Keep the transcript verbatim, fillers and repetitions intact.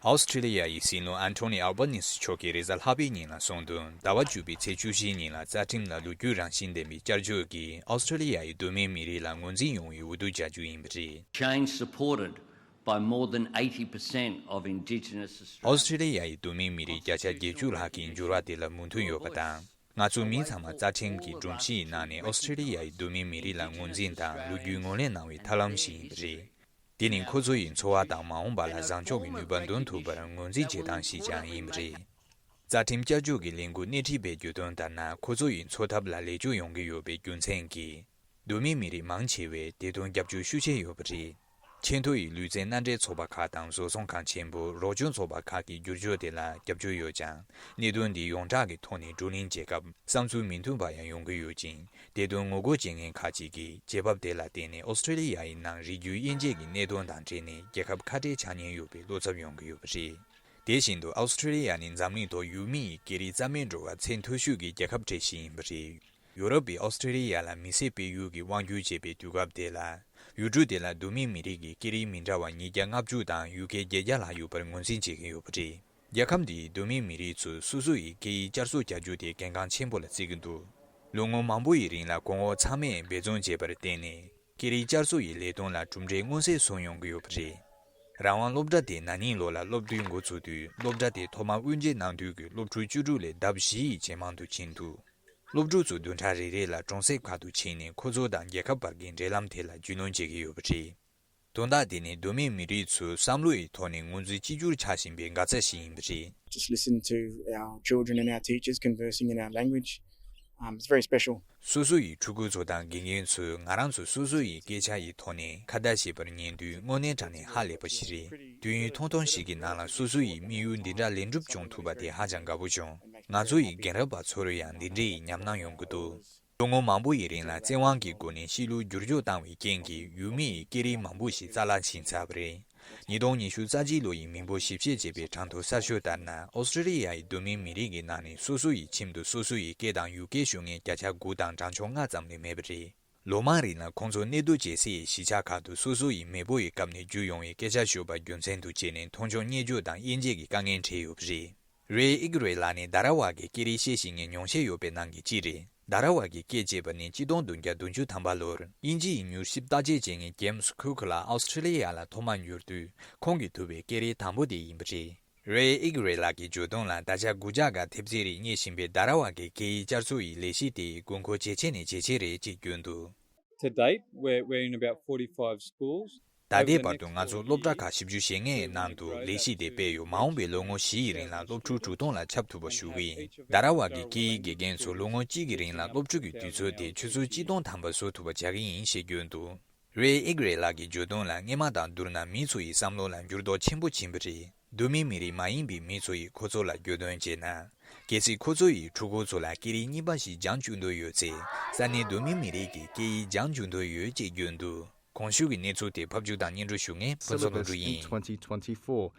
ཨོ་སི་ཁྲི་ལི་ཡ་ཡི་སྲིད་བློན་ཨན་ཐོ་ནི་ཨལ་བྷ་ནི་སི་མཆོག་གིས་རེས་གཟའ་ལྷག་པའི་ཉིན་ལ་གསུངས་དོན། ཟླ་བ་བཅུ་པའི་ཚེས་བཅུ་བཞིའི་ཉིན་ལ་རྩ་ཁྲིམས་ལ་ལོ་རྒྱུས་རང་བཞིན་ལྡན་པའི་བསྐྱར་བཅོས་ཀྱིས་ཨོ་སི་ཁྲི་ལི་ཡ་ཡི་གདོད་མའི་མི་རིགས་ལ་ངོས་འཛིན་ཡོང་བའི་འོས་བསྡུ་བྱ་རྒྱུ་ཡིན་པ་རེད། Change supported by more than eighty percent of Indigenous Australians. ཨོ་སི་ཁྲི་ལི་ཡ་ཡི་གདོད་མའི་མི་རིགས་བརྒྱ་ཆ་བརྒྱད་ཅུ་ལྷག་གིས་འགྱུར་བ་དེ་ལ་མོས་མཐུན་ཡོད་པ་དང་། ང་ཚོ་མི་ཚང་མ་རྩ་ཁྲིམས་ཀྱི་སྒྲོམ་གཞི་ཡི་ནང་ནས་ཨོ་སི་ཁྲི་ལི་ཡ་ཡི་གདོད་མའི་མི་རིགས་ལ་ངོས་འཛིན་དང་ལོ་རྒྱུས་ངོས་ལེན་གནང་བའི་ཐབས་ལམ་ཞིག་ཡིན་པ་རེད། དེ་ནི་ཁོ་ཚོ་ཡི་འཚོ་བ་དང་མ་འོངས་པ་ལ་བཟང་ཕྱོགས་ཀྱི་ནུས་པ་འདོན་ཐུབ་པར་ངོས་འཛིན་བྱེད་སྟངས་ཤིག་ཀྱང་ཡིན་པ་རེད། རྩ་ཁྲིམས་བསྐྱར་བཅོས་ཀྱི་ལས་འགུལ་སྣེ་ཁྲིད་པའི་བརྗོད་དོན་ལྟར་ན། ཁོ་ཚོ་ཡི་འཚོ་ཐབས་ལ་ལེགས་བཅོས་ཡོང་གི་ཡོད་པའི་རྒྱུ་མཚན་གྱིས། གདོད་མའི་མི་རིགས་མང་ཆེ་བས་དེ་དོན་རྒྱབ་སྐྱོར་ཤུགས་ཆེ་ཡོད་པ་རེད། ཆེས་མཐོ་ཡི་ལུས་རྩལ་མནའ་འབྲེལ་ཚོགས་པ་ཁག་དང་བཟོ་ཚོང་ཁང་ཆེན་པོ་རོགས་སྐྱོར་ཚོགས་པ་ཁག་གིས་བསྒྱུར་བཅོས་དེ་ལ་རྒྱབ་སྐྱོར་ཡོད་ཀྱང་། གནད་དོན་འདི་ཡོངས་གྲགས་ཀྱི་ཐོག་ནས་བགྲོ་གླེང་བྱེད་སྐབས་བསམ་ཚུལ་མི་མཐུན་པ་ཡང་ཡོང་གི་ཡོད་ཅིང་། དེ་དོན་ངོ་རྒོལ་བྱེད་མཁན་ཁག་ཅིག་གིས་རྗེས་བབ་དེ་ལ་བརྟེན་ནས་ཨོ་སི་ཁྲི་ལི་ཡ་ཡི་ནང་རིགས་རྒྱུད་དབྱེ་འབྱེད་ཀྱི་གནད་དོན་དང་འབྲེལ་ནས་རྒྱལ་ཁབ་ཁ་བྲལ་ཆགས་ཉེན་ཡོད་པའི་བློ་འཚབ་ཡོང་གི་ཡོད་པ་རེད། དེ་བཞིན་དུ་ཨོ་སི་ཁྲི་ལི་ཡ་ནི་འཛམ་གླིང་ཐོག་ཡུལ་མི་ཡི་སྐད་རིགས་རྩ་མེད་འགྲོ་བར་ཚད་མཐོ་ཤོས་ཀྱི་རྒྱལ་ཁབ་གྲས་ཤིག་ཡིན་པ་རེད། ཡུ་རོབ་པས་ཨོ་སི་ཁྲི་ལི་ཡ་ལ་མི་སེར་སྤེལ་ཡུལ་གྱི་དབང་བསྒྱུར་བྱེད་པའི་དུས་སྐབས་དེ་ལ། ཡུལ་གྲུ་དེ་ལ་གདོད་མའི་མི་རིགས་ཀྱི་སྐད་རིགས་མི་འདྲ་བ་ཉིས་བརྒྱ་ལྔ་བཅུ་དང་ཡུལ་སྐད་བརྒྱད་བརྒྱ་ལྷག་ཡོད་པར་ངོས་འཛིན་བྱེད་ཀྱི་ཡོད་པ་རེད། རྒྱལ་ཁབ་འདིའི་གདོད་མའི་མི་རིགས་ཚོས་སོ་སོ་ཡི་སྐད་ཡིག་བསྐྱར་གསོ་བྱ་རྒྱུ་དེ་གལ་འགངས་ཆེན་པོ་ལ་བརྩི་གི་འདུག་ལོ་ངོ་མང་པོ་ཡི་རིང་ལ་གོང་འོག་ཚང་མས་འབད་བརྩོན་བྱས་པར་བརྟེན་ནས། སྐད་རིགས་བསྐྱར་གསོ་ཡི་ལས་དོན་ལ་གྲུབ་འབྲས་མངོན་གསལ་བཟོ་ཡོང་གི་ཡོད་པ་རེད། རང་དབང་སློབ་གྲྭ་དེ་ན་ནིང་ལོ་ལ་སློབ་དུས་འགོ་ཚུགས་དུས། སློབ་གྲྭ་དེ་ཐོག་མར་དབུ་འབྱེད་གནང་དུས་ཀྱི་སློབ་ཕྲུག་བཅུ་དྲུག་ལས་ལྡབ་བཞི་ཡིས་ཇེ་མང་དུ་ཕྱིན་འདུག་སློབ་ཕྲུག་ཚོ་བདུན་ཕྲག་རེ་རེ་ལ་གྲོང་གསེབ་ཁག་ཏུ་ཕྱིན་ནས་ཁོ་ཚོ་དང་རྒྱལ་ཁབ་བར་གྱི་འབྲེལ་ལམ་དེ་ལ་རྒྱུས་ལོན་བྱེད་ཀྱི་ཡོད་པ་རེད། དོན་དག་དེ་ནི་གདོད་མའི་མི་རིགས་ཚོའི་བསམ་བློ་ཡི་ཐོག་ནས་ངོས་འཛིན་གཅིག་གྱུར་ཆགས་བཞིན་པའི་འགག་རྩ་ཞིག་ཡིན་པ་རེད། Just listen to our children and our teachers conversing in our language. Um, it's very special. སོ་སོ་ཡི་ཕྲུ་གུ་ཚོ་དང་དགེ་རྒན་ཚོས་ང་རང་ཚོ་སོ་སོ་ཡི་སྐད་ཆ་ཡི་ཐོག་ནས་ཁ་བརྡ་བྱེད་པར་ཉན་དུས་དངོས་གནས་དྲང་གནས་ཧ་ལས་པ་ཞིག་རེད། དུས་ཡུན་ཐུང་ཐུང་ཞིག་གི་ནང་ལ་སོ་སོ་ཡི་དམིགས་ཡུལ་འདི་འདྲ་ལེགས་འགྲུབ་བྱུང་ཐུབ་པ་དེ་ཧ་ཅང་དགའ་པོ་བྱུང་། ང་ཚོ་ཡི་རྒན་རབས་པ་ཚོར་ཡང་འདི་འདྲའི་ཉམས་སྣང་ཡོང་གི་འདུག་ལོ་ངོ་མང་པོ་ཡི་རིང་ལ་བཙན་དབང་གི་སྒོ་ནས་གཤིས་ལུགས་བསྒྱུར་བཅོས་བཏང་བའི་རྐྱེན་གྱིས་ཡུལ་མི་ཡི་སྐད་རིགས་མང་པོ་ཞིག་རྩ་བརླག་ཕྱིན་ཚར་བ་རེད། ཉིས་སྟོང་ཉི་ཤུ་རྩ་གཅིག་ལོ་ཡི་མི་འབོར་ཞིབ་དཔྱད་བྱས་པའི་གྲངས་ཐོ་གསར་ཤོས་ལྟར་ན། ཨོ་སི་ཀྲི་ལི་ཡ་ཡི་གདོད་མའི་མི་རིགས་ཀྱི་ནང་ནས་སོ་སོ་ཡི་ཁྱིམ་དུ་སོ་སོ་ཡི་སྐད་དང་ཡུལ་སྐད་ཞུ་མཁན་བརྒྱ་ཆ་དགུ་དང་གྲངས་ཆུང་ལྔ་ཙམ་ལས་མེད་པ་རེད། ལོ་མང་རིང་ལ་ཁོང་ཚོ་གནས་སྡོད་བྱེད་སའི་གཞིས་ཆགས་ཁག་ཏུ་སོ་སོ་ཡི་མེས་པོ་ཡི་སྐབས་ནས་བརྒྱུད་ཡོང་བའི་སྐད་ཆ་ཤོད་པ་རྒྱུ་མཚན་དུ་བྱས་ནས་མཐོང་ཆུང་བརྙས་བཅོས་དང་དབྱེ་འབྱེད་ཀྱི་དཀའ་ངལ་འཕྲད་ཡོད་པ་རེད། རེ་ཨིག་རེ་ལགས་ནི་དཱ་ར་ཝ་གི་སྐད་རིགས་བཤད་ཤེས་མཁན་ཉུང་ཤས་ཡོད་པའི་ནང་གི་གཅིག་རེད། དཱ་ར་ཝ་གི་སྐད་ཅེས་པ་ནི་ཆིག་སྟོང་བདུན་བརྒྱ་བདུན་ཅུ་ཐམ་པ་ལོར་དབྱིན་ཇི་ཡི་མྱུལ་ཞིབ་བརྟག་དཔྱད་བྱེད་མཁན་ཇེམ་སི་ཁུག་ལ་ཨོ་སི་ཀྲི་ལི་ཡ་ལ་ཐོག་མར་འབྱོར་དུས་ཁོང་གིས་ཐུབ་པའི་སྐད་རིགས་དང་པོ་དེ་ཡིན་པ་རེད། རེ་ཨིག་རེ་ལགས་ཀྱིས་བརྗོད་དོན་ལ་ད་ཆ་དགུ་བརྒྱ་ག་ཐེབས་ཙམ་རེ་རྙེད་བཞིན་པའི་དཱ་ར་ཝ་གི་སྐད་ཡིག་བསྐྱར་གསོ་ཡི་ལས་གཞི་དེའི་དགོས་མཁོ་ཇེ་ཆེ་ནས་ཇེ་ཆེ་རེད་ཅེས་བརྗོད་འདུག To date, we're, we're in about forty-five schools. ད་ལྟའི་བར་དུ་ང་ཚོ་སློབ་གྲྭ་ཁག་བཞི་བཅུ་ཞེ་ལྔའི་ནང་དུ་ལས་གཞི་དེ་སྤེལ་ཡོད། མ་འོངས་པའི་ལོ་ངོ་བཞི་ཡི་རིང་ལ་སློབ་ཕྲུག་དྲུག་སྟོང་ལ་ཁྱབ་ཐུབ་པ་ཞུ་གི་ཡིན། དཱ་ར་ཝ་གི་སྐད་ཡིག་དགེ་རྒན་ཚོ་ལོ་ངོ་གཅིག་གི་རིང་ལ་སློབ་ཕྲུག་གི་དུས་ཚོད་དེ་ཆུ་ཚོད་གཅིག་སྟོང་ཐམ་པ་བཟོ་ཐུབ་པ་བྱ་གི་ཡིན་ཞེས་བརྗོད་འདུག་རེ་ཨིག་རེ་ལགས་ཀྱིས་བརྗོད་དོན་ལ་སྔོན་མ་དང་བསྡུར་ན་མི་ཚོ་ཡི་བསམ་བློ་ལ་འགྱུར་ལྡོག་ཆེན་པོ་ཕྱིན་པ་རེད། གདོད་མའི་མི་རིགས་མ་ཡིན་པའི་མི་ཚོ་ཡིས་ཁོ་ཚོ་ལ་བརྗོད་དོན་བྱས་ན། གལ་སྲིད་ཁོ་ཚོ་ཡིས་ཕྲུ་གུ་ཚོ་ལ་སྐད་རིགས་གཉིས་པ་ཞིག་སྦྱང་བཅུག་འདོད་ཡོད་ཚེ། ས་གནས་གདོད་མའི་མི་རིགས་ཀྱི་སྐད་ཡིག་སྦྱང་བཅུག་འདོད་ཡོད་ཅེས་བརྗོད་འདུག་གོང་ཞུས་ཀྱི་གནས་ཚུལ་དེ་ཕབ་སྒྱུར་དང་སྙན་སྒྲོན་ཞུ་མཁན་ཕུན་ཚོགས་ལྷུན་གྲུབ་ཡིན། Twenty twenty-four.